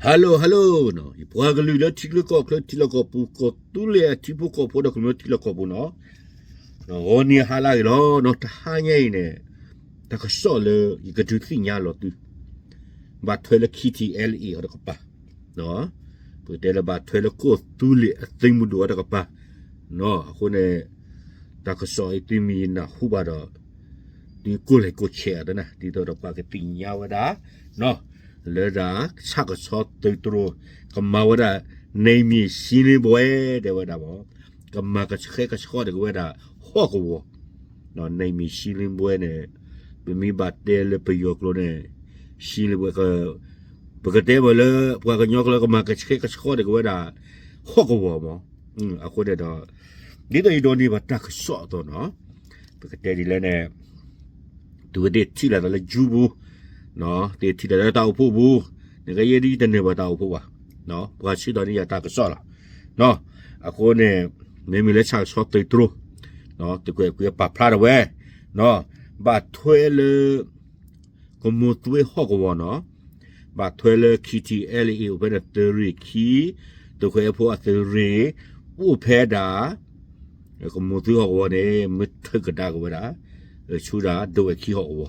Hello hello နီၤ, ယပှၤကလုာ်လၢထံချၢကီၢ်ချၢ ထံလီၢ်ကီၢ်ပူၤ ကီၢ်သူလ့ၤအထံဖိကီၢ်ဖိဒီးကမျၢၢ်ထံလီၢ်ကီၢ်ပူၤနီၤ, ဂီၤနံၤဟါလၢအဂ့ၤလီၤနီၤ. တဟါညါအံၤန့ၣ် တၢ်ကစီၣ်လၢယကဒုးသ့ၣ်ညါလီၤသု ဘၣ်ထွဲလၢ KTLA အီၤတကပၤ, ပကတဲလၢဘၣ်ထွဲလၢကီၢ်သူလ့ၤအသုးမုၢ်ဒိၣ်အီၤတကပၤ, အဃိန့ၣ် တၢ်ကစီၣ်အံၤသုမ့ၢ်နၢ်ဟူဘၣ်ဒီး သုကိးလဲၤကိးဆဲးအသနၢ် ဒ်သိးဒီးပှၤကသ့ၣ်ညါဝဲဒၣ် လၢဒၣ်ဆၣ်ကဆီသုးတြိၤ ကမၤဝဲဒၣ် နယ်မြေရှင်းလင်းပွဲ တဲဝဲဒၣ်မ့ၢ် ကမၤကဆှဲကဆှီတက့ၤဝဲဒၣ်ဟီၣ်ကဝီၤ, နယ်မြေရှင်းလင်းပွဲန့ၣ် ပမ့ၢ်ဘၣ်တဲလၢပယီၤကျိာ်န့ၣ် ရှင်းလင်းပွဲ ပကတဲဝဲလၢ ပှၤကညီကျိာ် ကမၤကဆှဲကဆှီတက့ၤဝဲဒၣ် ဟီၣ်ကဝီၤမ့ၢ်, အဃိန့ၣ်ဒီး ဒ်သိးယဒိးန့ၢ်ဘၣ်တၢ်ကစီၣ်အသိးနီၤ, ပကတဲဒ်လဲၣ်န့ၣ် သုဝဲသ့ၣ်ထံၣ်လိာ်သးလၢ YouTube ပူၤ, သ့ၣ်ထံၣ်လိာ်သးလၢတၢ်အိၣ်ဖှိၣ်ပူၤ, နကယဲၢ်ဒ်တန့ၢ်ဘၣ်တၢ်အိၣ်ဖှိၣ်ဘၣ်, ပှၤဆှၢထီၣ်န့ၢ်ယၤတၢ်ကစီၣ်လီၤ. အဃိန့ၣ် မ့မ့ၢ်လၢဆၣ်ကဆီသုးတြိၤ သုးခိၣ်အဲၣ်ခွံပာ်ဖျါထီၣ်ဝဲ, ဘၣ်ထွဲလၢ ကမိၢ်သွ့ဟီၣ်ကဝီၤနီၤ, ဘၣ်ထွဲလၢ KTLA အိၣ်ဖဲန့ၣ် သုးရ့ၣ်ခံ, သုးခိၣ်အဲၣ်ဖိအသုးရ့ၣ် အိၣ်ဖဲဒၣ် ကမိၢ်သွ့ဟီၣ်ကဝီၤန့ၣ် မ့ၢ်ထုးကဒါက့ၤဝဲဒၣ် ဆူဒၣ်ဒဝဲၢ်ခံဟီၣ်ကဝီၤ,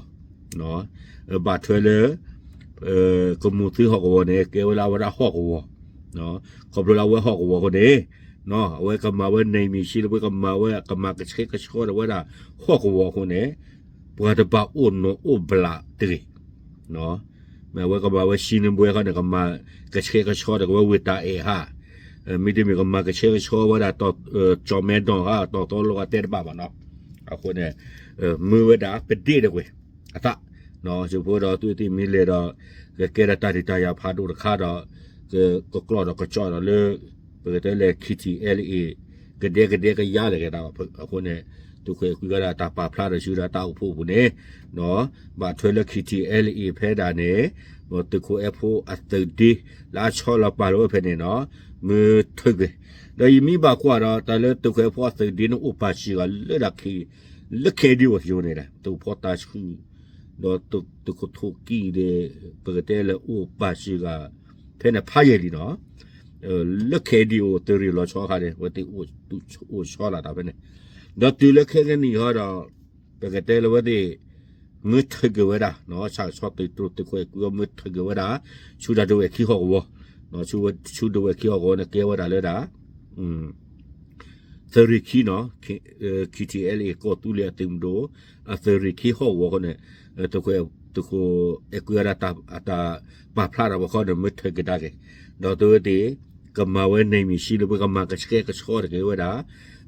ဘၣ်ထွဲလၢ ကမိၢ်သွ့ဟီၣ်ကဝီၤန့ၣ် ကဲဝဲလၢအဝဲဒၣ်ဟီၣ်ကဝီၤ, ခီဖျိလၢအဝဲဟီၣ်ကဝီၤအဃိန့ၣ် အဝဲကမၤဝဲ နယ်မြေရှင်းလင်းပွဲ ကမၤဝဲ ကမၤကဆှဲကဆှီဒီးဝဲဒၣ် ဟီၣ်ကဝီၤအဃိန့ၣ် ပှၤတဘၣ်အိၣ်နီၢ်အိၣ်ဘျးတဂ့ၤ, မ့ၢ်အဝဲကမၤဝဲ ရှင်းလင်းပွဲ ခီန့ၣ် ကမၤကဆှဲကဆှီဒီးကဝဲဝ့ၢ်တၢ်အဲၣ်ဟး, မ့တမ့ၢ်ကမၤကဆှဲကဆှီဝဲဒၣ် ကၠီၣ်မဲဒီၣ်ဟး တီၢ်သီလီၤဂာ်တဲတဘၣ်ဘၣ်နီၤ, အဃိန့ၣ် မ့ၢ်ဝဲဒၣ်ပဒ့ၣ်တဝဲၢ်အသး, ယဖိဒီးသုသ့ၣ်မ့ၢ်လဲၤဒီး ကကဲထီၣ်တၢ်ဒုးတၢ်ယၤဖးဒိၣ်တခါဒီး ကကျီၣ်ဒီးကကၠီၣ်ဒီးလၢ ပကတဲလဲၣ် KTLA ကဒဲကဒဲကယါလဲၣ်ကဲဒၣ်အဃိန့ၣ် သုးခိၣ်အဲၣ်ခွံဂၤဒၣ်တၢ်ပာ်ဖျါဒီးဆူဒၣ်တၢ်အိၣ်ဖှိၣ်ပူၤန့ၣ် ဘၣ်ထွဲလၢ KTLA ဖဲဒၣ်န့ၣ် သုးခိၣ်အဲၣ်ဖိအသုးဒ့ လၢအဆီလီၤပာ်လီၤဝဲဖဲန့ၣ်နီၤ မ့ၢ်ထုးက့ၤ, ဒီးယမ့ၢ်ဘၣ်ကွၢ်ဒီး တၢ်လၢသုးခိၣ်အဲၣ်ဖိအသုးဒ့န့ၣ်အိၣ်ပာ်စှၤဂၤလၢဒၣ် လၢခဲဒံးအိၣ်ယိၤန့ၣ် သုးဖိတၢ်ဆှုၣ် ဒီးသုးခိၣ်ထိၣ်ကံၢ်ဒီး ပကတဲလၢအိၣ်ပာ်စှၤဂၤ ဖဲန့ၣ်ဖးယံာ်လံနီၤ, လၢခဲဒံးအိၣ်သုးရ့ၣ်လီၤဆီခါန့ၣ် ဝဲသ့ၣ်အိၣ်ဆီလီၤတၢ်ဖဲန့ၣ်, ဒီးတုၤလၢခဲကနံၣ်ဟီဒီး ပကတဲလၢဝဲသ့ၣ် မ့ၢ်ထုးက့ၤဝဲဒၣ် ဆၣ်ကဆီသုးတြိၤသုးခိၣ်အဲၣ်ခွံအီၤ မ့ၢ်ထုးက့ၤဝဲဒၣ် ဆူဒၣ်ဒဝဲၢ်ခံဟီၣ်ကဝီၤ, ဆူဒဝဲၢ်ခံဟီၣ်ကဝီၤန့ၣ် ကဲဝဲဒၣ်လၢဒၣ် သုးရ့ၣ်ခံနီၤ, KTLA ကီၢ်သူလ့ၤအသုးမုၢ်ဒိၣ် အသုးရ့ၣ်ခံဟီၣ်ကဝီၤအဃိန့ၣ် သုးခိၣ်အဲၣ်ခွံအတၢ်ပာ်ဖျါထီၣ်ဝဲခီန့ၣ် မ့ၢ်ထုးက့ၤဒၣ်က့ၤ, ဒီးသုဝဲသ့ၣ် ကမၤဝဲ နယ်မြေရှင်းလင်းပွဲ ကမၤကဆှဲကဆှီတက့ၤဝဲဒၣ်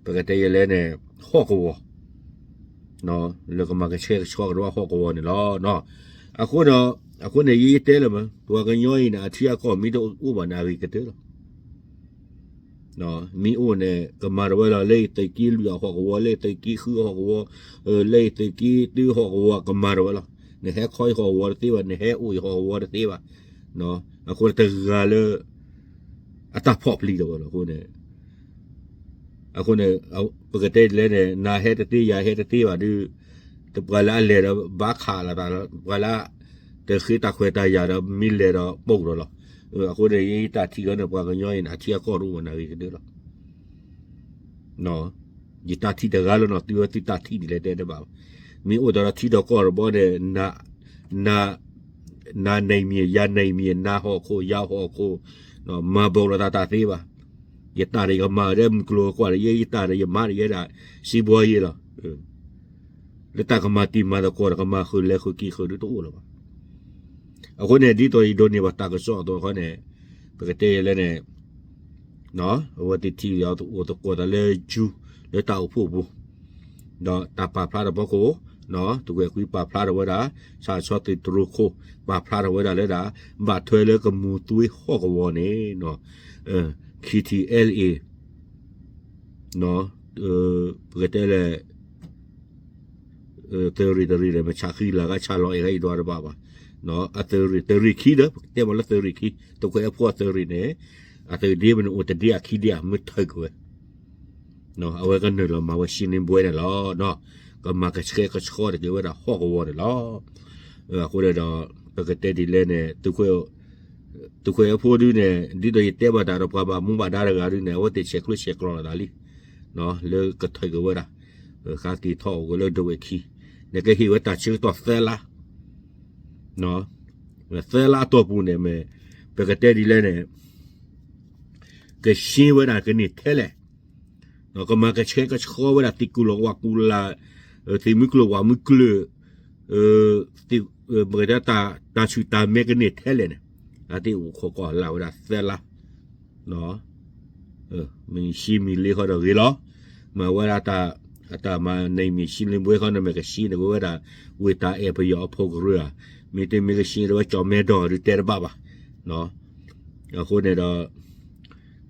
ပကတဲယဲလဲၣ်န့ၣ် ဟီၣ်ကဝီၤ လၢကမၤကဆှဲကဆှီကဒီးဟီၣ်ကဝီၤန့ၣ်လီၤ. အဃိဒီး အဃိန့ၣ် ယတဲလၢၤမး ပှၤကညီအံၤန့ၣ် အထံအကီၢ်မ့ၢ်တအိၣ်ဘၣ်န့ၣ် အဂ့ၤကတၢၢ်လီၤ. မ့ၢ်အိၣ်န့ၣ် ကမၤတဝဲလီၤ. လၢယသုးက့လွံၢ်အဟီၣ်ကဝီၤ, လၢယသုးက့ဃုအဟီၣ်ကဝီၤ, လၢယသုးက့တၢဟီၣ်ကဝီၤ ကမၤတဝဲလီၤ. နဟဲခီယဟီၣ်ကဝီၤတသ့ဘၣ်, နဟဲအိၣ်ယဟီၣ်ကဝီၤတသ့ဘၣ်. အဃိန့ၣ်တဂၤလၢ အတၢ်ဖီၣ်ပျံၤတဝဲလီၤ. အဃိန့ၣ် အဃိန့ၣ် ပကတဲလဲၣ်န့ၣ် နၤဟဲတသ့ ယၤဟဲတသ့ဘၣ်ဒီး ပှၤလၢအလဲၤဒီးဘၣ်ခးလီၤတၢ်လီၤ, ပှၤလၢ တဃ့တၢ်ခွဲးတၢ်ယာ်ဒီးမ့ၢ်လဲၤဒီးပိာ်ဒီးလီၤ. အဃိန့ၣ် ယတၢ်ထံၣ်အီၤန့ၣ် ပှၤကညီအံၤန့ၣ် အထံအကီၢ်တအိၣ်ဘၣ်န့ၣ် အဂ့ၤကတၢၢ်လီၤ. ယတၢ်ထံၣ်တဂၤလၢနီၤ သုဝဲသုတၢ်ထံၣ်ဒ်လဲၣ်တဲတဘၣ်ဘၣ်. မ့ၢ်အိၣ်ဒီးထံဒီးကီၢ်တဘီန့ၣ် နၤ နၤ နယ်မြေ ယၤ နယ်မြေ နၤဟီၣ်ခိၣ် ယၤဟီၣ်ခိၣ် မၤဘၣ်လိာ်သးတၢ်သ့ဘၣ်. ယတၢ်ဒီးယကမၤဒီးမုၢ်ကျိၤဝဲၤကွာ်ဒီး ယဲယတၢ်ဒီးယမၤဒီးယဲဒၣ် စံးဘှီယဲလီၤ. လၢတၢ်ကမၤတံၤမၤသကိးဒီးကမၤဃုာ်လဲၤဃုာ်က့ၤဃုာ်ဒုတအိၣ်လၢၤဘၣ်. အဃိန့ၣ် ဒ်သိးယဒိးန့ၢ်ဘၣ်တၢ်ကစီၣ်အသိးခီန့ၣ် ပကတဲယဲလဲၣ်န့ၣ် အဝဲသ့ၣ်ထံၣ်ဒီးအိၣ်သကိးသးလၢ Zoom လၢတၢ်အိၣ်ဖှိၣ်ပူၤ ဒီးတၢ်ပာ်ဖျါထီၣ်ဖီခိၣ် သုးခိၣ်အဲၣ်ခွံပာ်ဖျါထီၣ်ဝဲဒၣ် ဆၣ်ဆီသုးတြိၤခိၣ် ပာ်ဖျါထီၣ်ဝဲဒၣ်လၢဒၣ် ဘၣ်ထွဲလၢကမိၢ်သွ့ဟီၣ်ကဝီၤန့ၣ် KTLA ပကတဲလဲၣ် သုးရ့ၣ်တရ့ၣ်ဒီး မ့ၢ်ဆၣ်ဃံလၤဂၤဆၣ်လီၤအဲၣ်ဂၤအံၤဒွးတဘၣ်ဘၣ်. အသုးရ့ၣ် သုးရ့ၣ်ခံဒီး ပကတဲမ့ၢ်လၢသုးရ့ၣ်ခံ သုးခိၣ်အဲၣ်ဖိအသုးရ့ၣ်န့ၣ် အသုးဒ့မ့ၢ်န့ၣ်အိၣ်တဒ့အခံဒ့အမ့ၢ်ထုးက့ၤဝဲ အဝဲကနုာ်လီၤမၤဝဲရှင်းလင်းပွဲန့ၣ်လီၤ. ကမၤကဆှဲကဆှီတက့ၤဝဲဒၣ်ဟီၣ်ကဝီၤန့ၣ်လီၤ. အဃိန့ၣ်ဒီး ပကတဲဒ်လဲၣ်န့ၣ် သုးခိၣ် သုးခွဲးအဖိဒုန့ၣ် ဒ်သိးယတဲဘၣ်တၢ်ဒီးပှၤဘၣ်မူဘၣ်ဒါတဂၤဒုန့ၣ် အဝဲသ့ၣ်ဆဲးကျိးဆဲးကျိးလီၤသးလံ လၢကထံၣ်က့ၤဝဲဒၣ် ဃါက့ၤထီၣ်အိၣ်က့ၤလၢဒဝဲၢ်ခံ နကဟ့ၣ်ဝဲတၢ်ဆၢကတီၢ်သၢလါ သၢလါအတီၢ်ပူၤန့ၣ် မ့ၢ်ပကတဲဒ်လဲၣ်န့ၣ် ကရှင်းဝဲဒၣ်ကန့ၢ်ထဲလဲၣ် ကမၤကဆှဲကဆှီဝဲဒၣ်သ့ၣ်ကူၣ်လီၤဝၣ်ကူၣ်လၢ် သ့ၣ်မုၢ်ကျိၤဝၣ်မုၢ်ကျိၤ ပကတဲတၢ်ဆူၣ်တၢ်မဲကန့ၢ်ထဲလဲၣ်န့ၣ် အသ့ၣ်အိၣ်ခိးကီၢ်လၢ်ဝဲဒၣ်သၢလါ မ့ၢ်ရှင်းမ့ၢ်လံဃီဒီးဂ့ၤလီၤ မ့ၢ်ဝဲဒၣ်တၢ် အတၢ်မၤန့ၢ်မ့ၢ်ရှင်းလင်းပွဲဃီန့ၣ် မ့ၢ်ကရှင်းန့ၣ်ကဝဲဒၣ် ဝ့ၢ်တၢ်အဲၣ်ပယီၤအဖီကရၢဧါ မ့တမ့ၢ်ကရှင်းဒီးဝဲကၠီၣ်မဲဒီးဒုးတဲတဘၣ်ဘၣ် အဃိန့ၣ်ဒီး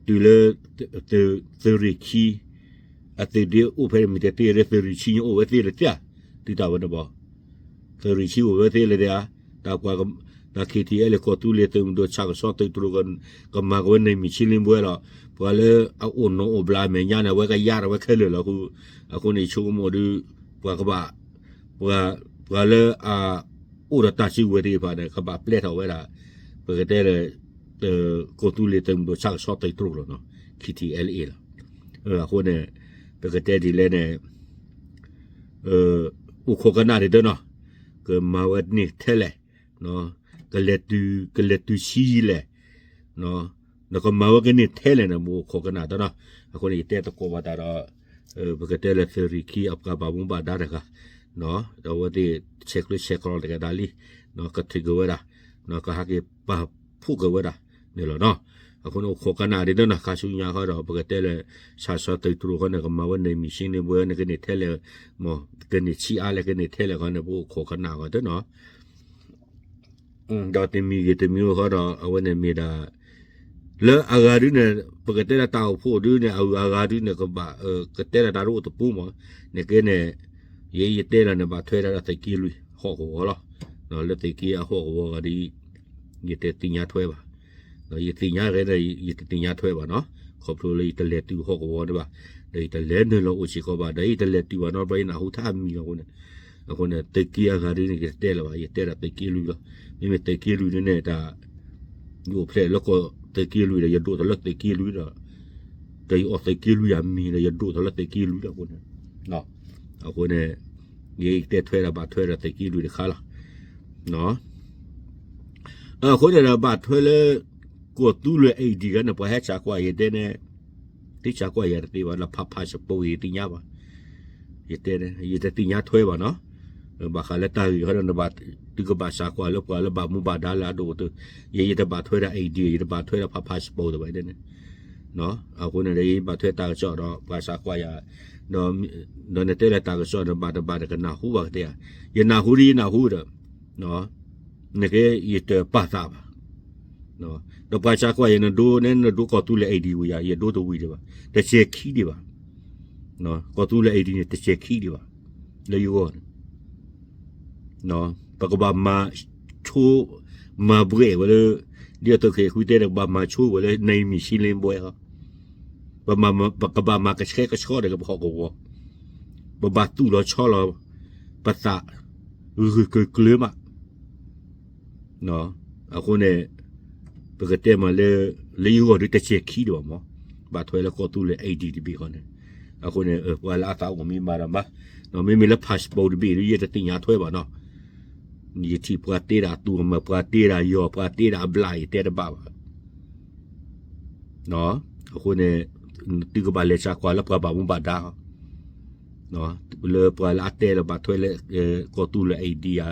တုၤလၢ သုးရ့ၣ်ခံ အသုးဒ့အိၣ်ဖဲန့ၣ်မ့ၢ်တသ့လၢသုးရ့ၣ်ဆံညါအိၣ်ဝဲသ့လၢၤတၢ် သုတၢ်ဝဲန့ၣ်ဘၣ် သုးရ့ၣ်ဆံအိၣ်ဝဲသ့လၢၤတၢ် တၢ်ပှၤ တၢ် ခ့ထံအဲလ့ၣ် ကီၢ်သူလ့ၤသုးမုၢ်ဒိၣ်ဆၣ်ကဆီသုးတြိၤ ကမၤကဝဲန့ၢ်မ့ၢ်ရှင်းလင်းပွဲလီၤ ပှၤလၢအအိၣ်နီၢ်အိၣ်ဘျးအမဲာ်ညါန့ၣ် အဝဲကယါဒီးဝဲခဲလၢာ်လီၤ အဃိန့ၣ် ယဆိကမိၣ်ဒုး ပှၤကဘၣ် ပှၤ ပှၤလၢအ အိၣ်ဒီးတၢ်စုကဝဲၤသ့ၣ်တဖၣ်န့ၣ် ကဘၣ်ပျဲထီၣ်ဝဲဒၣ် ပကတဲလၢ ကီၢ်သူလ့ၤသုးမုၢ်ဒိၣ်ဆၣ်ကဆီသုးတြိၤလီၤ ခ့ထံအဲလ့ၣ်လီၤ အဃိန့ၣ် ပကတဲဒ်လဲၣ်န့ၣ် အိၣ်ခိးကနၣ်ဒ်သိးနီၤ ကမၤဝဲန့ၢ်ထဲလဲၣ် ကလဲၤတုၤ ကလဲၤတုၤဆံးယံာ်လဲၣ် နကမၤဝဲကန့ၢ်ထဲလဲၣ်န့ၣ် မ့ၢ်အိၣ်ခိးကနၣ်တနီၤ အဃိန့ၣ် ယတဲသကိးဘၣ်တၢ်ဒီး ပကတဲလၢသုးရ့ၣ်ခံအပှၤဘၣ်မူဘၣ်ဒါတဂၤ ဒီးအဝဲသ့ၣ်ဆဲးကျၢဆဲးကျိးတဂၤဒၣ်လံ ကထံၣ်က့ၤဝဲဒၣ် ကဟးက့ၤပာ်ဖှိၣ်က့ၤဝဲဒၣ်န့ၣ်လီၤနီၤ အဃိန့ၣ် အိၣ်ခိးကနၣ်ဒ်သိးနီၤ ခါဆူညါဃီဒီး ပကတဲလၢ ဆၣ်ကဆီသုးတြိၤဃီန့ၣ် ကမၤဝဲန့ၢ်မ့ၢ်ရှင်းလင်းပွဲန့ၣ် ကန့ၢ်ထဲလဲၣ် မ့ၢ် ကန့ၢ်ဆံးအါလဲၣ် ကန့ၢ်ထဲလဲၣ်ဃီန့ၣ် ပအိၣ်ခိးကနၣ်ဂီၤတနီၤ ဒီးတမံၤဂ့ၤတမံၤအိၣ်ဃီဒီး အဝဲန့ၣ်မ့ၢ်ဒၣ် လၢအဂၤဒုန့ၣ် ပကတဲလၢတၢ်အိၣ်ဖှိၣ်ဒုန့ၣ် အဂၤဒုန့ၣ် ကဘၣ် ကတဲလၢတၢ်တအိၣ်တပူၤမး နကဲန့ၣ် ယဲယတဲလီၤန့ၣ် ဘၣ်ထွဲဒၣ်လၢသုးက့လွံၢ်ဟီၣ်ကဝီၤလီၤ လၢသုးက့အဟီၣ်ကဝီၤဂၤဒ် ယတသ့ၣ်ညါထွဲဘၣ် ယသ့ၣ်ညါဂ့ၤဒီး ယတသ့ၣ်ညါထွဲဘၣ်နီၤ ခီဖျိလၢယတလဲၤတုၤဟီၣ်ကဝီၤဒံးဘၣ် ဒီးယတလဲၤနုာ်လီၤအိၣ်စ့ၢ်ကီးဘၣ် ဒီးယတလဲၤတုၤဘၣ်နီတဘျီ ယနၢ်ဟူတၢ်မံၤလီၤအဃိန့ၣ် အဃိန့ၣ် သုးက့အဂၤဒ်န့ၣ် ယတတဲလၢၤဘၣ် ယတဲဒၣ်သုးက့လွံၢ်လီၤ မ့မ့ၢ်သုးက့လွံၢ်ဒ်န့ၣ် တၢ် ယအိၣ်ဖျဲၣ်လၢကီၢ်သုးက့လွံၢ်ဒီး ယဒိၣ်ထီၣ်လၢသုးက့လွံၢ်ဒီး ဒီးယအီၣ်သုးက့လွံၢ်အမံၤဒီး ယဒိၣ်ထီၣ်လၢသုးက့လွံၢ်လီၤအဃိန့ၣ် အဃိန့ၣ် ယတဲထွဲဒၣ်ဘၣ်ထွဲဒီးသုးက့လွံၢ်တခါလီၤ အဃိန့ၣ်ဒီးဘၣ်ထွဲလၢ ကီၢ်သူလ့ၤ ID ခါန့ၣ် ပှၤဟဲစးကွၢ်ယတဲန့ၣ် သ့စးကွၢ်ယၤတသ့ဘၣ် လၢဖးဖးစပိၤယတသ့ၣ်ညါဘၣ် ယတဲန့ၣ် ယတသ့ၣ်ညါထွဲဘၣ်နီၤ ဘၣ်ဃးလၢတၢ်ဂ့ၢ်ခီဒီး နဘၣ်သုကဘၣ်စးကွၢ်လၢပှၤလၢဘၣ်မူဘၣ်ဒါလၢအဒိၣ်ကတၢၢ် ယဲယတဘၣ်ထွဲဒၣ် ID ယတဘၣ်ထွဲဒၣ်ဖးဖးစပိၤတဘၣ်ယတဲန့ၣ် အဃိန့ၣ်ဒီး ယဘၣ်ထွဲတၢ်ကစီၣ်ဒီး ပှၤစးကွၢ်ယၤ ဒီး ဒီးနတဲလၢတၢ်ကစီၣ်ဒီး ဘၣ်တဘၣ်ဒီးကနၢ်ဟူဘၣ်ကတဲယၤ ယနၢ်ဟူဒ်ယနၢ်ဟူဒီး နကဲယတပာ်သးဘၣ် ဒီးပှၤစးကွၢ်ယၤ နဒိန့ၣ် နဒိကီၢ်သူလ့ၤ ID ဝံၤယၤ ယဒိတဝံၤဒံးဘၣ် တစဲးခံဒံးဘၣ် ကီၢ်သူလ့ၤ ID န့ၣ် တစဲးခံဒံးဘၣ် လၢယဂီၢ်န့ၣ် ပကဘၣ်မၤဆိ မၤဘှဲးဝဲလၢ ဒ်အသုးခ့ၣ်ဃုတဲဒီး ကဘၣ်မၤဆိဝဲလၢ နံၤမံၤရှံလ့ဘှဲးအီၤ ပမၤ ပကဘၣ်မၤကဆှဲကဆှီဒီးကပဟီၣ်ကဝီၤ ပဘၣ်သူၣ်လီၤဆီလီၤ ပသး ဂုာ်ကျၢၤကျၢၤမး အဃိန့ၣ် ပကတဲမးလၢ လၢယဂီၢ်ဒ်တစဲးခံဒံးဘၣ်မး ဘၣ်ထွဲလၢကီၢ်သူလ့ၤ ID တဘ့ၣ်ဃီန့ၣ် အဃိန့ၣ် ပှၤလၢအသးအိၣ်မ့ၢ်မၤဒီးမၤ မ့မ့ၢ်လၢ passport တဘ့ၣ်ဒ် ယတသ့ၣ်ညါထွဲဘၣ်နီၤ ယထံၣ်ပှၤတ့ဒၣ်အသူၣ်အမၤ ပှၤတ့ဒၣ်ယီၤ ပှၤတ့ဒၣ်အဘျး ယတဲတဘၣ်ဘၣ် အဃိန့ၣ် သုကဘၣ်လဲၤစးကွၢ်လၢပှၤဘၣ်မူဘၣ်ဒါ လၢပှၤလၢအတဲလၢဘၣ်ထွဲလၢ ကီၢ်သူလ့ၤ ID ဧါ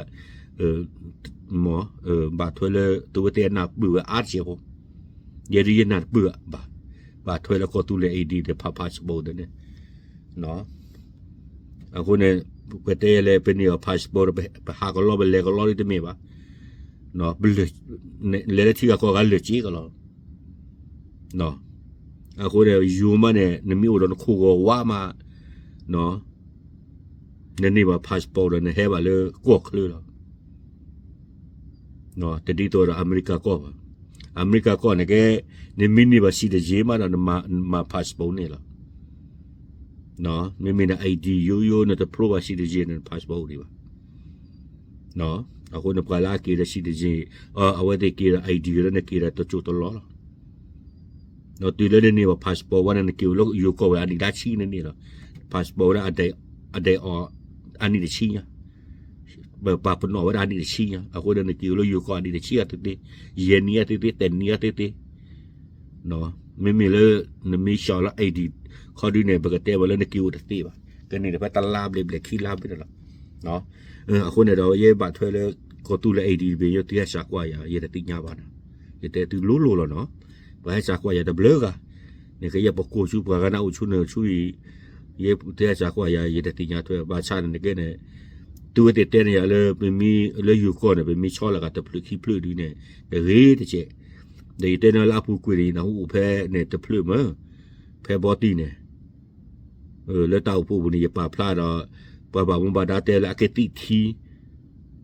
မ့ၢ် ဘၣ်ထွဲလၢ သုဝဲသ့ၣ်အနၢ်ပၢၢ်ဝဲအါတစဲးဖိ ယဲဒ်ယနၢ်တပၢၢ်ဘၣ် ဘၣ်ထွဲလၢကီၢ်သူလ့ၤ ID ဒီး passport န့ၣ် အဃိန့ၣ် ပတဲလဲၣ် ပန့ၢ်အီၤ passport ဒီး ပဟးကလီ ပလဲၤကလီဒ်တမ့ၢ်ဘၣ် လဲၤလၢထံဂၤကီၢ်ဂၤလၢာ်စ့ၢ်ကီးလီၤ အဃိန့ၣ် ယိၤမးန့ၣ် နမ့ၢ်အိၣ်ဒီးနခိၣ်ဂီၤဝါမး နန့ၢ်ဘၣ် passport ဒီး နဟဲဘၣ်လၢကီၢ်ချၢလီၤ တဒ်သိးဒီးအမဲရကၤကီၢ်ဘၣ်. အမဲရကၤကီၢ်န့ၣ်ကဲ နမ့ၢ်န့ၢ်ဘၣ် citizen မးဒီး နမၤ passport န့ၣ်လီၤ. မ့မ့ၢ်န ID ယိယိ နတဖျိဘၣ် citizen န့ၣ် န passport ဒံးဘၣ်. အဃိန့ၣ် ပှၤလၢအက့ၤဒီး citizen, အဝဲသ့ၣ်က့ၤဒီး ID လၢနက့ၤဒီးတစိၢ်တလီၢ်လီၤ. ဒီးတုၤလၢနန့ၢ်ဘၣ် passport ဝဲန့ၣ် နက့ၤအိၣ်လၢယိၤကီၢ်ဝဲအနံၣ်ဒၣ်ဆံန့ၣ်န့ၣ်လီၤ. Passport ဝဲဒၣ် အဒဲအီၤ အနံၣ်တဆံညါ, ပပာ်ပနီၣ်ဝဲဒၣ်အနံၣ်တဆံညါ, အဃိဒီးနက့ၤအိၣ်လၢယိၤကီၢ်အနံၣ်တဆံအသ့သ့, ယဲၢ်နံၣ်အသ့သ့, တနံၣ်အသ့သ့ မ့မ့ၢ်လၢ နမ့ၢ်ဆှၢလၢ ID ခီဒုန့ၣ် ပကတဲဝဲလၢနက့ၤအိၣ်တသ့ဘၣ်, ကန့ၢ်ဒီးဖဲတလါဘျဲၣ်ဘျဲၣ်ခံလါဘျဲၣ်လီၤ. အဃိန့ၣ်ဒီး ယဲဘၣ်ထွဲလၢ ကီၢ်သူလ့ၤ ID တဘ့ၣ် ယသုဟဲစးကွၢ်ယၤ ယတသ့ၣ်ညါဘၣ်နီၤ, ယတဲသုလိၤလိၤလီၤနီၤ, ပှၤဟဲစးကွၢ်ယၤတဘျုးဂၤ, နကယဲပကိၢ်ဆူပှၤဂၤနၢ်အိၣ်ဆူနၢၤဆူအံၤ, ယဲသုဟဲစးကွၢ်ယၤ ယတသ့ၣ်ညါထွဲ ဘၣ်ဆၣ်န့ၣ်နကဲန့ၣ် သုဝဲသ့ၣ်တဲန့ၢ်ယၤလၢ ပမ့ၢ်လၢယိၤကီၢ်န့ၣ် ပမ့ၢ်ဆီလီၤဂာ်တဖျၢၣ်ခံဖျၢၣ်ဒုန့ၣ် တဂ့ၤတကဲး, ဒီးယတဲန့ၢ်လၢအပူၤကွံာ်ဒီး ယနၢ်ဟူအိၣ်ဖဲန့ၣ်တဖျၢၣ်မ့ၢ် ဖဲဘီတံၢ်န့ၣ် လၢတၢ်အိၣ်ဖှိၣ်ပူၤန့ၣ် ယပာ်ဖျါဒီး ပှၤဘၣ်မူဘၣ်ဒါတဲလၢအကသံၣ်ထံ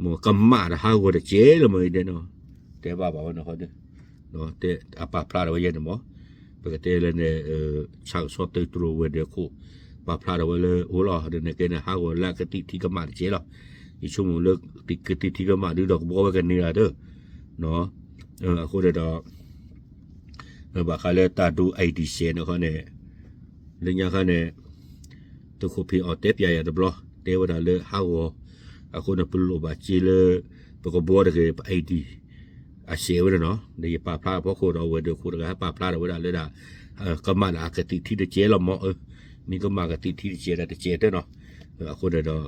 မ့ၢ်ကမၣ်ဒီးဟးဂီၤတကဲးလီၤမ့ၢ်ဒဲးနီၤ, တဲဘၣ်ဘၣ်ဝဲန့ၣ်ဃီဒီး အပာ်ဖျါဒီးဝဲယဲန့ၣ်မ့ၢ် ပကတဲလၢန့ၣ် ဆၣ်ကဆီသုးတြိၤဝဲၤဒၢးခိၣ် ပာ်ဖျါဒီးဝဲလၢအိၣ်လီၤဒီး နကဲန့ၣ် ဟးဂီၤလၢအကသံၣ်ထံကမၣ်တကဲးလီၤ, ယဆိကမိၣ်လၢ ကသံၣ်ထံကမၣ်ဒုဒီးကဘှီဝဲကန့ၢ်ဂၤဒီး အဃိန့ၣ်ဒီး ဘၣ်ဃးလၢတၢ်ဒိ ID စဲးန့ၣ်ခီန့ၣ် လၢညါခါန့ၣ် သုးခိၣ်ဖံးအီၣ်တဲပျးယၤတဘျီ တဲဝဲဒၣ်လၢဟးဂီၤ, အဃိန့ၣ် ပလိၣ်ဘၣ်စ့လၢ ပကဘှီတဂ့ၤ ပ ID အစဲးဝဲန့ၣ်နီၤ, ဒီးယပာ်ဖျါအဖီခိၣ်ဒီး ဝဲၤဒၢးခိၣ်တဂၤဟဲပာ်ဖျါဒီးဝဲဒၣ်လၢဒၣ် ကမၣ်ဒီးအကသံၣ်ထံတကဲးလီၤမ့ၢ်ဧၢ, မ့ၢ်ကမၣ်ကသံၣ်ထံတကဲးဒီးတကဲးတၢ်နီၤ, အဃိန့ၣ်ဒီး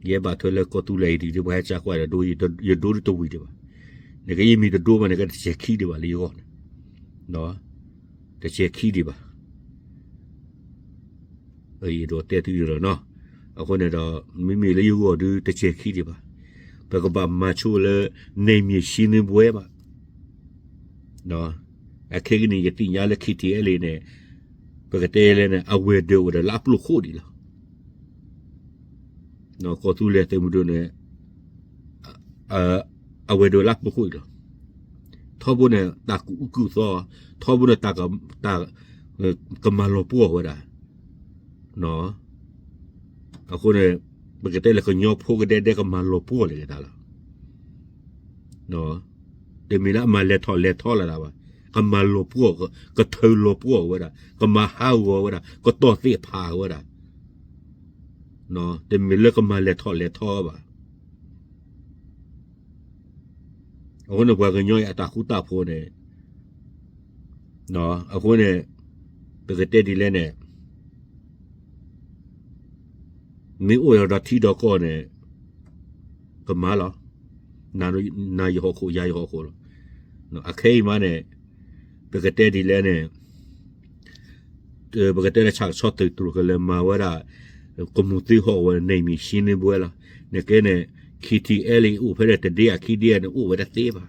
ယဲဘၣ်ထွဲလၢကီၢ်သူလ့ၤ ID ဒ်ပှၤဟဲစးကွၢ်ဒီး ယဒိတတဝံၤဒံးဘၣ်, နကယမံၤတဒိမး နကတစဲးခံဒံးဘၣ်လၢယဂီၢ်န့ၣ်, တစဲးခံဒံးဘၣ် ယဒိးတဲသုလီၤနီၤ, အဃိန့ၣ်ဒီး မ့မ့ၢ်လၢယဂီၢ်ဒုတစဲးခံဒံးဘၣ်, ပကဘၣ်မၤဆိလၢ နယ်မြေရှင်းလင်းပွဲ ဘၣ်, အခဲကနံၣ်ယသ့ၣ်ညါလၢ KTLA န့ၣ် ပကတဲလဲၣ်န့ၣ် အဝဲၤဒၢးအိၣ်ဒီးလၢအပျိၢ်ခိၣ်ဒံးလီၤ, ကီၢ်သူလ့ၤသုးမုၢ်ဒိၣ်န့ၣ် အဝဲၤဒၢးလၢအပျိၢ်ခိၣ်အံၤလီၤ, ထီဘိန့ၣ် တၢ်ကူၣ်အုၣ်ကူၣ်သီ, ထီဘိန့ၣ် တၢ် ကမၤလီၤပှီၢ်ဝဲဒၣ်, အဃိန့ၣ် ပကတဲလၢကညီဖိကဒဲဒဲ ကမၤလီၤပှီၢ်လၢက့ၤတၢ်လီၤ, တမ့ၢ်လၢအမၤလဲၤထီၣ်လဲၤထီလၢၤဒၣ်ဘၣ်, ကမၤလီၤပှီၢ်, ကထၢလီၤပှီၢ်ဝဲဒၣ်, ကမၤဟးဂီၤဝဲဒၣ်, ကတီၢ်သ့ၣ်ဖးဝဲဒၣ်, တမ့ၢ်လၢကမၤလဲၤထီၣ်လဲၤထီဘၣ်. အဃိန့ၣ် ပှၤကညီအံၤအတၢ်ဃူတၢ်ဖိးန့ၣ်, အဃိန့ၣ် ပကတဲဒ်လဲၣ်န့ၣ်, မ့ၢ်အိၣ်ဒီးထံဒီးကီၢ်န့ၣ် ကမၤလီၤ, နၤယဟီၣ်ခိၣ် ယၤယဟီၣ်ခိၣ်လီၤ. အခဲအံၤမးန့ၣ် ပကတဲဒ်လဲၣ်န့ၣ် ပကတဲလၢဆၣ်ကဆီသုးတြိၤ ကလဲၤမၤဝဲဒၣ် ကမူၣ်သ့ဟီၣ်ဝဲ နယ်မြေရှင်းလင်းပွဲ လီၤ. နကဲန့ၣ် KTLA အိၣ်ဖဲန့ၣ် တဒ့ဧါခံဒ့ဧါန့ၣ် အိၣ်ဝဲတသ့ဘၣ်,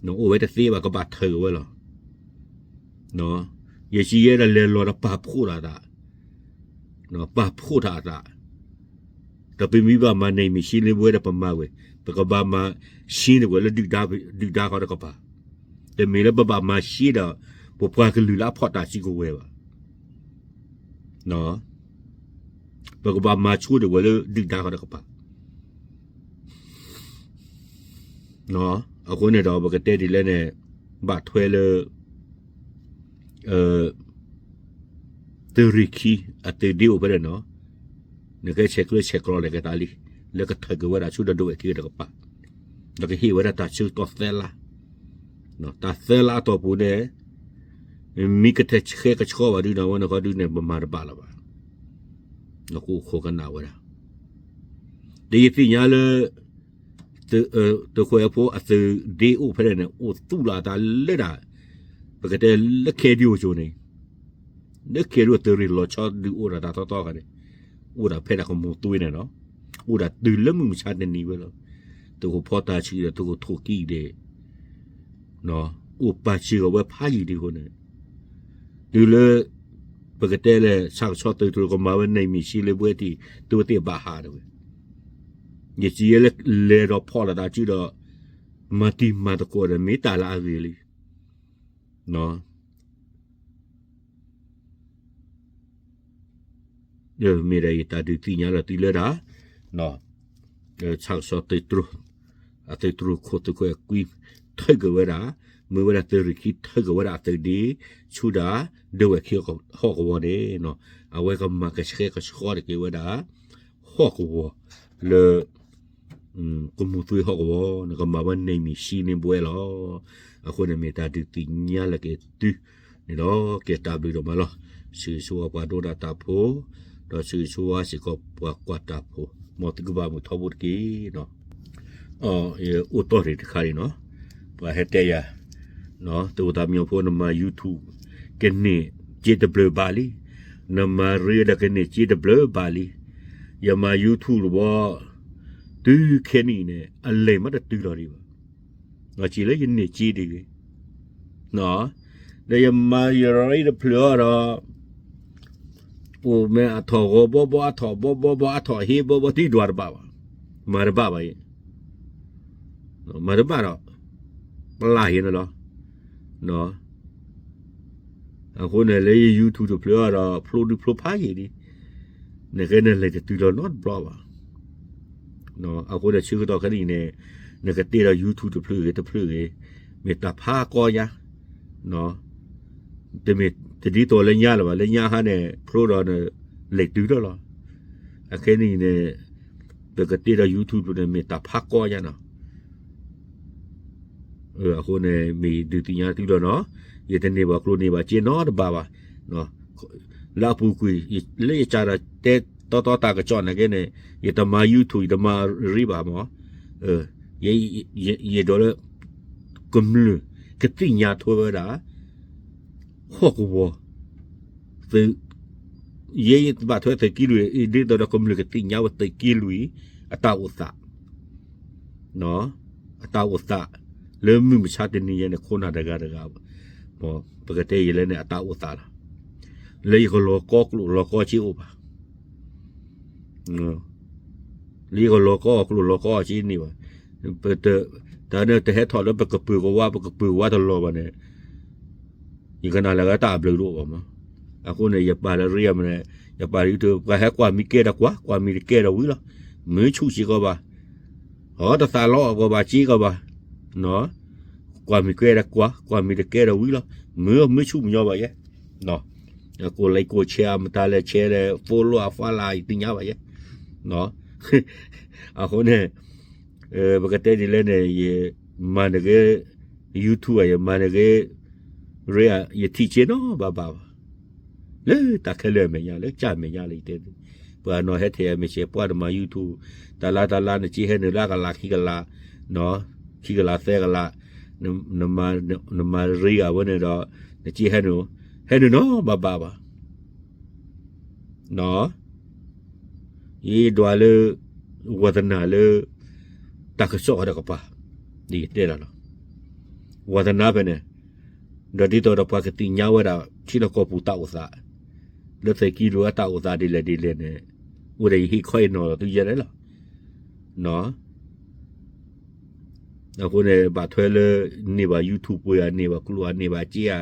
အိၣ်ဝဲတသ့ဘၣ် ကဘၣ်ထၢၣ်ဝဲလီၤ. ယစံးယဲဒၣ်လဲၤလီၤဒီးပာ်ဖှိၣ်ထီၣ်အသး, ပာ်ဖှိၣ်ထီၣ်အသး, ဒီးပမ့ၢ်ဘၣ်မၤ နယ်မြေရှင်းလင်းပွဲ ဒီး ပမၤဝဲ, ပကဘၣ်မၤရှင်းတဝဲလၢ ဒုၣ်ဒါခီတကပၤ, တမ့ၢ်လၢပဘၣ်မၤရှင်းဒီး ပပှၤကလုာ်လၢအဖီၣ်တၢ်စုကဝဲၤဘၣ်. ပကဘၣ်မၤဆိတဝဲလၢ ဒုၣ်ဒါခီတကပၤ. အဃိန့ၣ်ဒီး ပကတဲဒ်လဲၣ်န့ၣ် ဘၣ်ထွဲလၢ သုးရ့ၣ်ခံ အသုးဒ့အိၣ်ဖဲန့ၣ်နီၤ, နကဲဆဲးကျၢဆဲးကျိးလဲၤက့ၤသးလံ, လၢကထၢၣ်က့ၤဝဲဒၣ်ဆူတဒိးဝဲၢ်ခံတကပၤ, ဒီးကဟ့ၣ်ဝဲဒၣ်တၢ်ဆၢကတီၢ်သၢလါ, တၢ်သၢလါအတီၢ်ပူၤန့ၣ် မ့ၢ်ကထဲဆှဲကဆှီဘၣ်ဒုးနီၤ ဝဲန့ၣ်ဃီဒုးန့ၣ် ပမၤတဘၣ်လၢၤဘၣ်, နကအိၣ်ခိးကနၣ်ဝဲဒၣ်, ဒီးယသ့ၣ်ညါလၢ သုးခွဲးဖိအသုးဒ့အိၣ်ဖဲန့ၣ်န့ၣ် အိၣ်သူၣ်လီၤအသးလၢဒၣ် ပကတဲလၢခဲဒိၣ်ကၠိန့ၣ်, လၢခဲဒိၣ်သုးရ့ၣ်လီၤဆီဒုးအိၣ်ဒၣ်တၢ်သီသီခါန့ၣ်, အိၣ်ဒၣ်ဖဲဒၣ်ကမူၤသွ့န့ၣ်နီၤ, အိၣ်ဒၣ်တုၤလၢမုၢ်မဆါတနံၤဝဲလီၤ, သုးခိၣ်ဖီတၢ်ဆံးဒီးသုးခိၣ်ထိၣ်ကံၢ်ဒီး အိၣ်ပာ်စၢၤအီၤဝဲဖးယံာ်ဒံးအဃိန့ၣ်, တုၤလၢ ပကတဲလၢ ဆၣ်ကဆီသုးတြိၤကမၤဝဲ နယ်မြေရှင်းလင်းပွဲ ထံၣ် သုဝဲသ့ၣ်ဘၣ်ဟးဒၣ်ဝဲ, ယစံးယဲလၢလဲၤဒီးဖီၣ်လီၤသးစုဒီး မၤတံၤမၤသကိးဒီး မ့ၢ်တၢ်လၢအဂ့ၤလံ. မ့ၢ်ဒၣ်ယတၢ်ဒုးသ့ၣ်ညါလီၤသုလၢဒၣ်, ဆၣ်ကဆီသုးတြိၤ, အသုးတြိၤခိၣ်သုးခိၣ်အဲၤကွံ ထုးက့ၤဝဲဒၣ်, မ့ၢ်ဝဲဒၣ်သုးရ့ၣ်ခံထုးက့ၤဝဲဒၣ်အသုးဒ့ဆူဒၣ် ဒဝဲၢ်ခံဟီၣ်ကဝီၤန့ၣ်, အဝဲကမၤကဆှဲကဆှီတက့ၤဝဲဒၣ် ဟီၣ်ကဝီၤလၢ ကမူၤသွ့ဟီၣ်ကဝီၤန့ၣ် ကမၤဝဲန့ၢ်မံၤဆံန့ၢ်ဘှဲလီၤ. အဃိန့ၣ်မ့ၢ်တၢ်ဒုးသ့ၣ်ညါလၢက့ၤသုန့ၣ်လီၤ. ကဲတၢ်ဘျုးဒိၣ်မးလီၤ. ဆၢဂ့ၤဆၢဝါပှၤဒိကနၣ်တၢ်ဖိ, ဒီးဆၢဂ့ၤဆၢဝါစ့ၢ်ကီးပှၤကွၢ်တၢ်ဖိ, မ်သုကဘၣ်မုာ်ထီဘိတက့ၢ်. အိၣ်တီၢ်ရ့ၣ်တခါအံၤနီၤ, ပှၤဟဲတဲယၤ, တဝတၢ်မံဖိနမၤ YouTube ကန့ၢ်စ့တဘျုးဘၣ်လံ, နမၤရ့ဒီးကန့ၢ်စ့တဘျုးဘ၁ၣ်လံ. ယမၤ YouTube တဘျီ, တုၤခဲနံၣ်အံၤန့ၣ် အလဲၤမးတတုၤလီၤဒံးဘၣ်. စံးလၢယန့ၢ်စ့တဂ့ၤ, ဒီးယမၤယရ့တဖျၢၣ်အီၤဒီး အိၣ်မ့ၢ်အထီၣ်ဂီၤဘီဘီ အထီၣ်ဘီဘီဘီ အထီၣ်ဟ့ဘီဘီ တဒွးတဘၣ်ဘၣ်, မၤတဘၣ်ဘၣ်အံၤ, မၤတဘၣ်ဒီး ပျၢ်ယဲန့ၣ်လီၤ. အဃိန့ၣ်လၢယ YouTube တဖျၢၣ်အီၤဒီး ဖျိဒုဖျိဖးယံာ်လံ, နကဲနလဲၤတတုၤလီၤနီတဘျီဘၣ်. အဃိဒီးဆၢကတီၢ်ခဲနံၣ်အံၤန့ၣ် နကတ့ဒီး YouTube တဖျၢၣ်ဂ့ၤတဖျၢၣ်ဂ့ၤ, မ့ၢ်တၢ်ဖးကီညါ, တမ့ၢ်တဒ်သိးလၢညါလၢၤဘၣ်, လၢညါဟါန့ၣ် ဖျိဒီးနလဲၤတုၤထီၣ်လီၤ. အခဲနံၣ်အံၤန့ၣ် ပကတ့ဒီး YouTube တဖျၢၣ်န့ၣ် မ့ၢ်တၢ်ဖးကီညါနီၤ. အဃိန့ၣ် မ့ၢ်ဒုးသ့ၣ်ညါသုလီၤနီၤ, ယတန့ၢ်ဘၣ်ကျိၣ်န့ၢ်ဘၣ်စ့နီတဘၣ်ဘၣ်. လၢအပူၤကွံာ် လၢယစးဒီးတဲတီတီတၢ်ကစီၣ်နာ်က့န့ၣ် ယတမၤ YouTube ယတမၤရ့ဘၣ်မး, ယဒိးလၢ ကမျၢၢ်ကသ့ၣ်ညါထွဲဝဲဒၣ် ဟီၣ်ကဝီၤ သုး, ယဲယဘၣ်ထွဲသုးက့လွံၢ် ဒ်သိးဒီးကမျၢၢ်ကသ့ၣ်ညါဝဲသုးက့လွံၢ် အတၢ်အိၣ်သး, အတၢ်အိၣ်သး လၢမုၢ်မဆါတနံၤညါန့ၣ် ခိၣ်နၢ်တဂၤတဂၤ, ပကတဲယဲလၢန့ၣ် အတၢ်အိၣ်သးလီၤ. လၢယကလီၤကီကျိၣ်လီၤကီစ့အိၣ်ဘၣ် လၢယကလီၤကီအီၤကျိၣ်လီၤကီအီၤစ့န့ၣ်ဘၣ်. တၢ်န့ၣ်တဟဲထီၣ်လၢပကပၢၤကဝါ ပကပၢၤကဝါတလီၤဘၣ်န့ၣ် ယကနၣ်လၢအဂၤတၢ်အဘျုးတအိၣ်ဘၣ်မး. အဃိန့ၣ် ယပာ်လၢရ့အမနုၤ, ယပာ်လၢ YouTube ပှၤဟဲကွၢ်မံၤကဲဒီးကွၢ်, ကွၢ်မံၤတကဲဒီးဝံၤလီၤ. မ့ၢ်ဆူၣ်စ့ၢ်ကီးဘၣ်, အတသးလီအီၤကီးဘၣ်စ့ကီးဘၣ်, ကွၢ်မံၤကဲဒီးကွၢ်, ကွၢ်မံၤတကဲဒီးဝံၤလီၤ. မ့ၢ်မ့ၢ်ဆူၣ်မညီဘၣ်ယဲ, ကိး like ကိး share မတၤလဲၣ် share လဲၣ် follow အ follow ယသ့ၣ်ညါဘၣ်ယဲ. အဃိန့ၣ် ပကတဲဒ်လဲၣ်န့ၣ် ယမၤနကဲ YouTube ဧါ, ယမၤနကဲ ရ့ဧါ, ယထံၣ်စ့နီဘၣ်ဘၣ်ဘၣ်. လၢတၢ်ခဲလၢာ်အမဲာ်ညါ လၢကစၢ်အမဲာ်ညါလၢယတဲ, ပှၤနီၢ်ဟဲထဲအမဲာ်ဆဲးပှၢ်နမၤ YouTube, တလါတလါနစ့ဟဲနုာ်လၢအကလးခံကလး, ခံကလးသၢကလး, နမၤရ့ဧါဝဲန့ၣ်ဒီး နစ့ဟဲနုာ်, ဟဲနုာ်နီဘၣ်ဘၣ်ဘၣ်. ယဒွးလၢ ဝါသနာလၢ တၢ်ကစီၣ်အီၤတကပၤ, ဒ်ယတဲလီၤလီၤ. ဝါသနာဖဲန့ၣ်, ဒီးဒ်သိးဒီးပှၤကသ့ၣ်ညါဝဲဒၣ် ထံလီၢ်ကီၢ်ပူၤတၢ်အိၣ်သး, လၢသုးက့လွံၢ်အတၢ်အိၣ်သးဒ်လဲၣ်ဒ်လဲၣ်န့ၣ်, အိၣ်ဒီးယဟ့ၣ်ခီဟ့ၣ်နီၤလီၤသုယဲန့ၣ်လီၤ. အဃိန့ၣ် ဘၣ်ထွဲလၢ န့ၢ်ဘၣ် YouTube ပှ့ၤဧါ, န့ၢ်ဘၣ်ကျိၣ်ဧါ,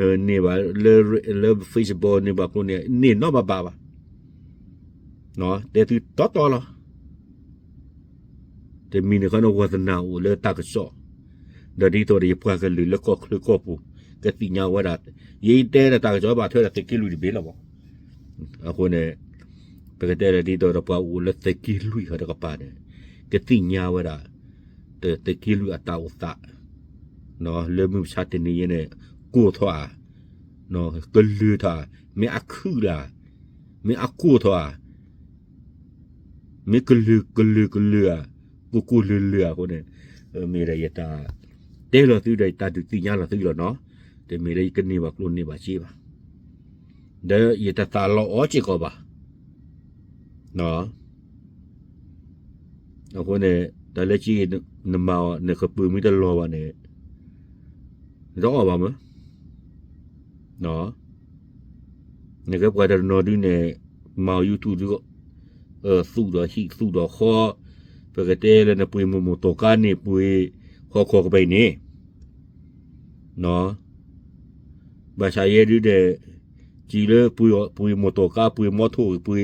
န့ၢ်ဘၣ်စ့ဧါ, န့ၢ်ဘၣ်လၢ လၢ Facebook န့ၢ်ဘၣ်ကျိၣ်န့ၢ် န့ၢ်နီဘၣ်ဘၣ်ဘၣ်. တဲသုတီတီလီၤ. တမံၤန့ၣ်ခီန့ၣ် ဝါသနာအိၣ်လၢတၢ်ကစီၣ်, ဒီးဒ်သိးဒီးယပှၤကလုာ်လၢကီၢ်ချၢကီၢ်ပူၤ ကသ့ၣ်ညါဝဲဒၣ်, ယတဲဒီးတၢ်ကစီၣ်ဘၣ်ထွဲဒီးသုးက့လွံၢ်တဘ့ၣ်လီၤဘၣ်. အဃိန့ၣ် ပကတဲလၢဒ်သိးဒီးပှၤအိၣ်လၢသုးက့လွံၢ်ဃီတကပၤန့ၣ် ကသ့ၣ်ညါဝဲဒၣ် သုးက့လွံၢ်အတၢ်အိၣ်သး လၢမုၢ်မဆါတနံၤအံၤန့ၣ် ကိၢ်ထီၣ်ဧါ, ကလုာ်ထီၣ်ဧါ, မ့ၢ်အခုၣ်လၢ်, မ့ၢ်အကိၢ်ထီၣ်ဧါ, မ့ၢ်ကလုာ်ကလုာ်ကလုာ်ဧါ, ကိၢ်ကိၢ်လုာ်လုာ်ဧါအဃိန့ၣ်, မ့ၢ်ဒီးယတၢ်တဲလီၤသုဒီးယတၢ်ဒုးသ့ၣ်ညါလီၤသုလီၤနီၤ, တမ့ၢ်လၢယကန့ၢ်ဘၣ်ကျိၣ်န့ၢ်ဘၣ်စ့ဘၣ်, ဒီးယတသးလီအီၤစ့ၢ်ကီးဘၣ်. အဃိန့ၣ် တၢ်လၢက့ နမၤအီၤ နကပၢၤမ့ၢ်တလီၤဘၣ်န့ၣ် တအီၣ်ဘၣ်မး. နကဲပှၤတနီၤဒုန့ၣ် မၤအီၤ YouTube ဒု သူၣ်ဒီးဟံၣ်သူၣ်ဒီးဃီ, ပကတဲလၢနပှ့ၤမိၢ်မိၢ်တီၤကါန့ၣ် ပှ့ၤဟီၣ်ခိၣ်ကပၤအံၤန့ၣ် ဘၣ်ဆၣ်ယဲဒုဒီး စံးလၢပှ့ၤမိၢ်တီၢ်ကါ ပှ့ၤမီထိၣ် ပှ့ၤ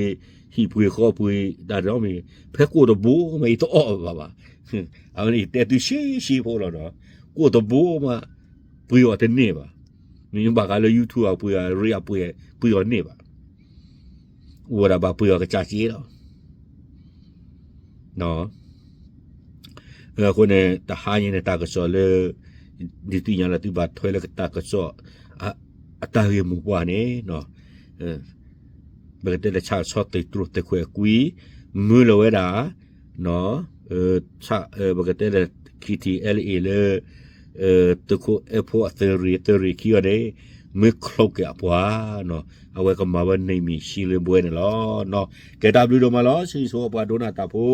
ဟံၣ်ပှ့ၤဃီ ပှ့ၤတၢ်ဒီးမ့ၢ် ဖဲကိၣ်တဘိမး ယတအီၣ်ဘၣ်ဘၣ်. အဝဲန့ၣ်တဲသုရှဲရှဲဖိလီၤဒီး ကိၣ်တဘိမး ပှ့ၤအီၤတန့ၢ်ဘၣ်. မ့ၢ်ဘၣ်ဃးလၢ YouTube အပှ့ၤအရ့အပှ့ၤ ပှ့ၤအီၤန့ၢ်ဘၣ်. အိၣ်ဝဲဒၣ်ဘၣ်ပှ့ၤအီၤကစၢ်စ့လီၤ. အဃိန့ၣ် တဟါညါန့ၣ် တၢ်ကစီၣ်လၢ ဒုးသ့ၣ်ညါလၢသုဘၣ်ထွဲလၢတၢ်ကစီၣ် အတၢ်ဂ့ၢ်မိၢ်ပှၢ်န့ၣ် ပကတဲလၢဆၣ်ကဆီသုးတြိၤသုးခွဲးကွံ မၢလီၤဝဲဒၣ် ပကတဲလၢ KTLA လၢ သုးခိၣ်အဲၣ်ဖိအသုးရ့ၣ် သုးရ့ၣ်ခံဂၤန့ၣ် မ့ၢ်ချိးက့ၤအပှၤ အဝဲကမၤဝဲန့ၢ်မံၤဆံလၢဘှဲန့ၣ်လီၤ. ကဲတၢ်ဘျုးဒိၣ်မးလီၤ. ဆၢဂ့ၤဆၢဝါပှၤဒိကနၣ်တၢ်ဖိ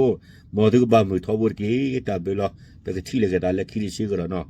မ်သုကဘၣ်မုာ်ထီဘိတက့ၢ်. တၢ်ဘျုးလီၤ. ပကထံၣ်လိာ်က့ၤတၢ်လၢခံတဆံကဒီးနီၤ.